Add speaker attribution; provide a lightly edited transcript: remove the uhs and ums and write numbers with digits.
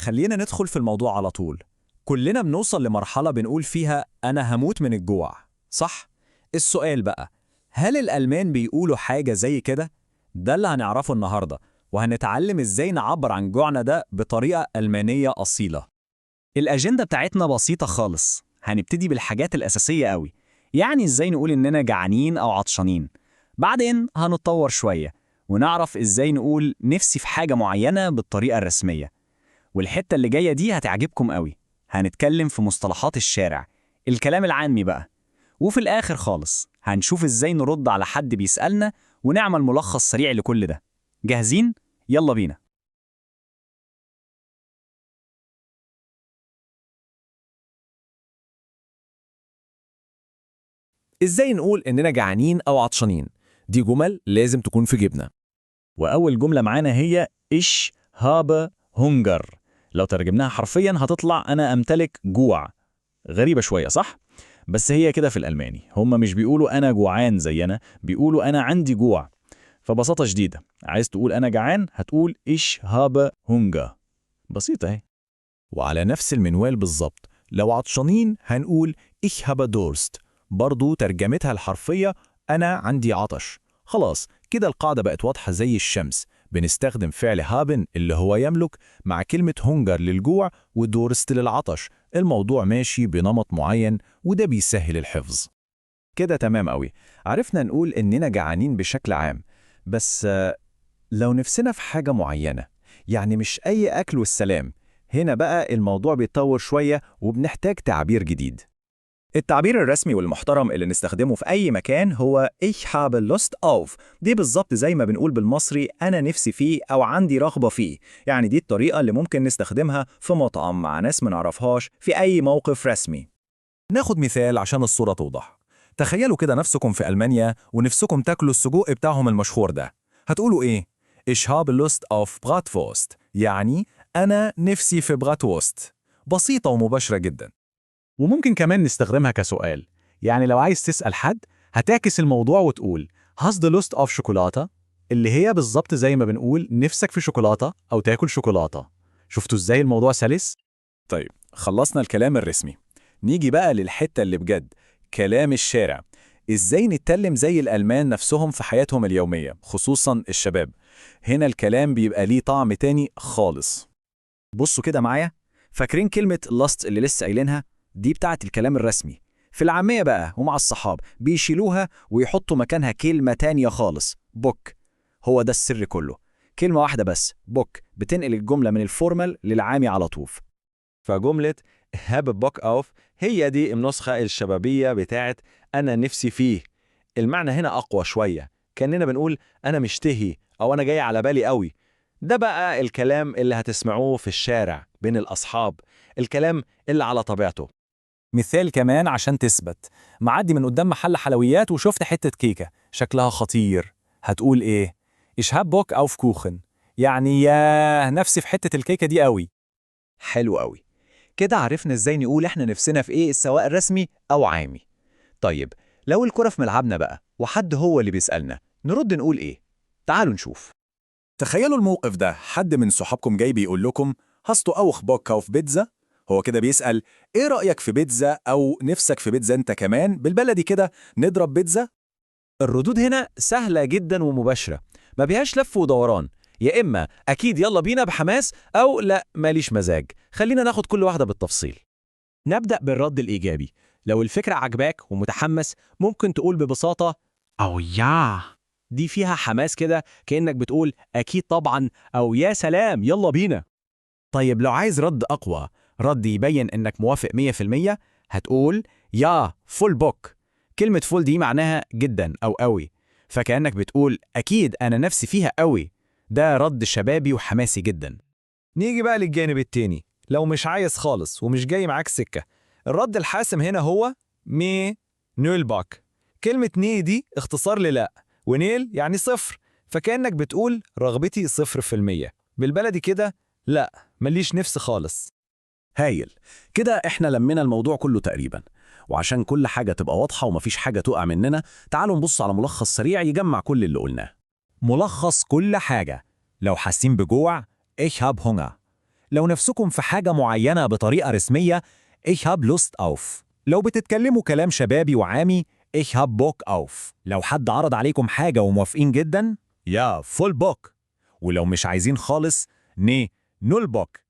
Speaker 1: خلينا ندخل في الموضوع على طول. كلنا بنوصل لمرحلة بنقول فيها أنا هموت من الجوع، صح؟ السؤال بقى، هل الألمان بيقولوا حاجة زي كده؟ ده اللي هنعرفه النهاردة، وهنتعلم إزاي نعبر عن جوعنا ده بطريقة ألمانية أصيلة. الأجندة بتاعتنا بسيطة خالص. هنبتدي بالحاجات الأساسية قوي، يعني إزاي نقول إننا جعانين أو عطشانين. بعدين هنتطور شوية ونعرف إزاي نقول نفسي في حاجة معينة بالطريقة الرسمية. والحتة اللي جاية دي هتعجبكم قوي، هنتكلم في مصطلحات الشارع، الكلام العامي بقى. وفي الآخر خالص هنشوف إزاي نرد على حد بيسألنا ونعمل ملخص سريع لكل ده. جاهزين؟ يلا بينا.
Speaker 2: إزاي نقول إننا جعانين أو عطشانين؟ دي جمل لازم تكون في جيبنا.
Speaker 1: وأول جملة معانا هي Ich habe Hunger. لو ترجمناها حرفيا هتطلع أنا أمتلك جوع. غريبة شوية صح؟ بس هي كده في الألماني، هم مش بيقولوا أنا جوعان زينا، بيقولوا أنا عندي جوع. فبساطة شديدة، عايز تقول أنا جعان هتقول Ich habe Hunger. بسيطة اهي.
Speaker 2: وعلى نفس المنوال بالظبط، لو عطشانين هنقول Ich habe Durst. برضو ترجمتها الحرفية أنا عندي عطش. خلاص كده القاعدة بقت واضحة زي الشمس. بنستخدم فعل haben اللي هو يملك مع كلمة Hunger للجوع و Durst للعطش. الموضوع ماشي بنمط معين وده بيسهل الحفظ.
Speaker 1: كده تمام قوي، عرفنا نقول إننا جعانين بشكل عام. بس لو نفسنا في حاجة معينة، يعني مش أي أكل والسلام، هنا بقى الموضوع بيتطور شوية وبنحتاج تعبير جديد.
Speaker 3: التعبير الرسمي والمحترم اللي نستخدمه في أي مكان هو Ich habe Lust auf. دي بالظبط زي ما بنقول بالمصري أنا نفسي فيه أو عندي رغبة فيه. يعني دي الطريقة اللي ممكن نستخدمها في مطعم مع ناس ما نعرفهاش في أي موقف رسمي.
Speaker 2: ناخد مثال عشان الصورة توضح. تخيلوا كده نفسكم في ألمانيا ونفسكم تاكلوا السجق بتاعهم المشهور ده. هتقولوا إيه؟ Ich habe Lust auf Bratwurst، يعني أنا نفسي في Bratwurst. بسيطة ومباشرة جدا.
Speaker 4: وممكن كمان نستخدمها كسؤال، يعني لو عايز تسأل حد هتعكس الموضوع وتقول Hast du Lust auf Schokolade؟ اللي هي بالظبط زي ما بنقول نفسك في شوكولاتة أو تاكل شوكولاتة. شفتوا ازاي الموضوع سلس؟
Speaker 2: طيب خلصنا الكلام الرسمي، نيجي بقى للحتة اللي بجد، كلام الشارع. إزاي نتكلم زي الألمان نفسهم في حياتهم اليومية، خصوصا الشباب. هنا الكلام بيبقى ليه طعم تاني خالص.
Speaker 3: بصوا كده معايا، فاكرين كلمة Lust اللي لسه قايلينها؟ دي بتاعت الكلام الرسمي. في العامية بقى ومع الصحاب بيشيلوها ويحطوا مكانها كلمة تانية خالص، Bock. هو ده السر كله، كلمة واحدة بس، Bock، بتنقل الجملة من ال formal للعامي على طول.
Speaker 5: فجملة habe Bock auf هي دي النسخة الشبابية بتاعت أنا نفسي فيه. المعنى هنا أقوى شوية، كأننا بنقول أنا مشتهي أو أنا جاي على بالي قوي. ده بقى الكلام اللي هتسمعوه في الشارع بين الأصحاب، الكلام اللي على طبيعته.
Speaker 1: مثال كمان عشان تثبت، معدي من قدام محل حلويات وشفت حتة كيكة شكلها خطير، هتقول إيه؟ Ich hab Bock auf Kuchen، يعني ياه نفسي في حتة الكيكة دي قوي.
Speaker 3: حلو قوي، كده عرفنا ازاي نقول احنا نفسنا في ايه سواء رسمي او عامي. طيب لو الكرة في ملعبنا بقى وحد هو اللي بيسألنا، نرد نقول ايه؟ تعالوا نشوف.
Speaker 2: تخيلوا الموقف ده، حد من صحابكم جاي بيقول لكم Hast du auch Bock auf Pizza؟ هو كده بيسأل ايه رأيك في بيتزا أو نفسك في بيتزا انت كمان، بالبلدي كده نضرب بيتزا.
Speaker 5: الردود هنا سهلة جدا ومباشرة، ما بيهاش لف ودوران. يا إما أكيد يلا بينا بحماس، أو لا ماليش مزاج. خلينا ناخد كل واحدة بالتفصيل.
Speaker 4: نبدأ بالرد الإيجابي. لو الفكرة عجباك ومتحمس ممكن تقول ببساطة Oh ja. دي فيها حماس كده، كأنك بتقول أكيد طبعا أو يا سلام يلا بينا.
Speaker 3: طيب لو عايز رد أقوى، رد يبين إنك موافق 100%، هتقول Ja, voll Bock. كلمة voll دي معناها جدا أو قوي، فكأنك بتقول أكيد أنا نفسي فيها قوي. ده رد شبابي وحماسي جدا.
Speaker 5: نيجي بقى للجانب التاني، لو مش عايز خالص ومش جاي معاك سكة، الرد الحاسم هنا هو Nee, null Bock. كلمة nee دي اختصار للا، و null يعني صفر، فكأنك بتقول رغبتي 0%. بالبلدي كده لا مليش نفس خالص.
Speaker 2: هايل، كده احنا لمينا الموضوع كله تقريبا. وعشان كل حاجة تبقى واضحة ومفيش حاجة تقع مننا، تعالوا نبص على ملخص سريع يجمع كل اللي قلناه.
Speaker 1: ملخص كل حاجة. لو حاسين بجوع Ich hab Hunger. لو نفسكم في حاجة معينة بطريقة رسمية، Ich hab Lust auf. لو بتتكلموا كلام شبابي وعامي، Ich hab Bock auf. لو حد عرض عليكم حاجة وموافقين جدا، Ja, voll Bock. ولو مش عايزين خالص، Nee, null Bock.